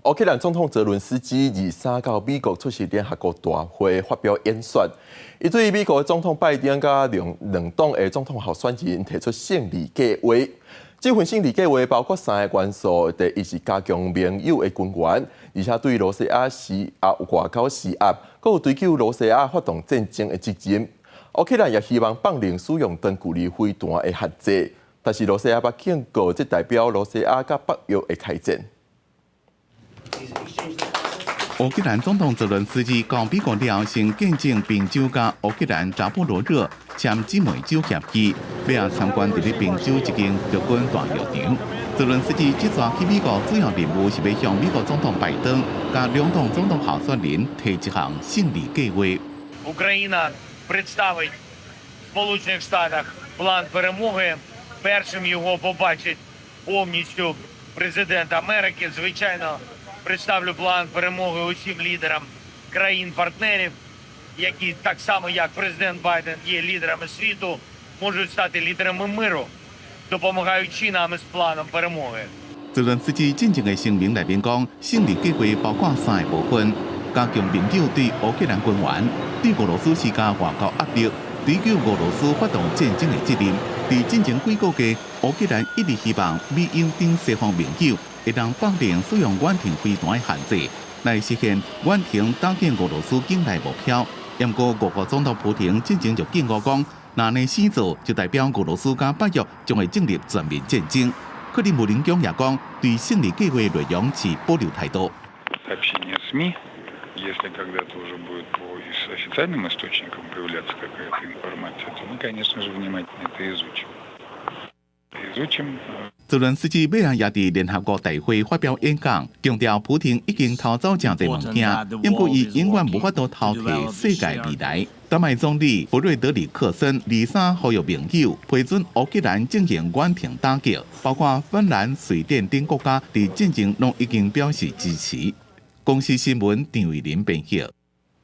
烏克蘭總統澤倫斯基23到美國出席聯合國大會發表演說，伊對美國總統拜登佮兩黨的總統候選人提出勝利計劃。這份勝利計劃包括三个元素：第一是加強盟友的軍援，而且對羅西亞施壓外交施壓，閣有追究羅西亞發動戰爭的責任。烏克蘭也希望放任使用長距離飛彈的限制，但是羅西亞捌警告，這代表羅西亞佮北約會開戰。烏克蘭總統澤倫斯基到美國了後，先見證賓州佮烏克蘭扎波羅熱簽姊妹州協議，欲參觀佇咧賓州一間陸軍大藥場。澤倫斯基這逝去美國主要任務是欲向美國總統拜登佮兩黨總統候選人提一項勝利計劃。 Україна представить в Сполучених Штатах план перемоги. Першим його побачить повністю президент Америки. Звичайно, представлю план перемоги усім лідерам країн-партнерів, які так само, як президент Байден, є лідерами світу, можуть стати лідерами миру, допомагаючи нам із планом перемоги. 澤倫斯基進前的聲明內面講，勝利計劃包括三個部分：加強盟友對烏克蘭軍援，對俄羅斯施加外交壓力，追究俄羅斯發動戰爭的責任。佇進前幾個月，烏克蘭一直希望美英等西方盟友會當放任使用遠程飛彈的限制，來實現遠程打擊俄羅斯境內目標。毋過，俄國總統普廷進前就警告講，若按呢死做，就代表俄羅斯佮北約將會進入全面戰爭。克里姆林宮也講，對勝利計劃內容持保留態度。 Сообщения СМИ, если когда-то уже будет по официальным источникам появляться какая-то информация, то мы, конечно же, внимательно это изучим. Изучим. 澤倫斯基尾仔也佇聯合國大會發表演講，強調普廷已經偷走誠濟物件，毋過伊永遠無法度偷提世界未來。丹麥總理弗瑞德里克森23呼籲盟友批准烏克蘭進行遠程打擊，包括芬蘭、瑞典等國家佇進前攏已經表示支持。公視新聞張偉林編譯。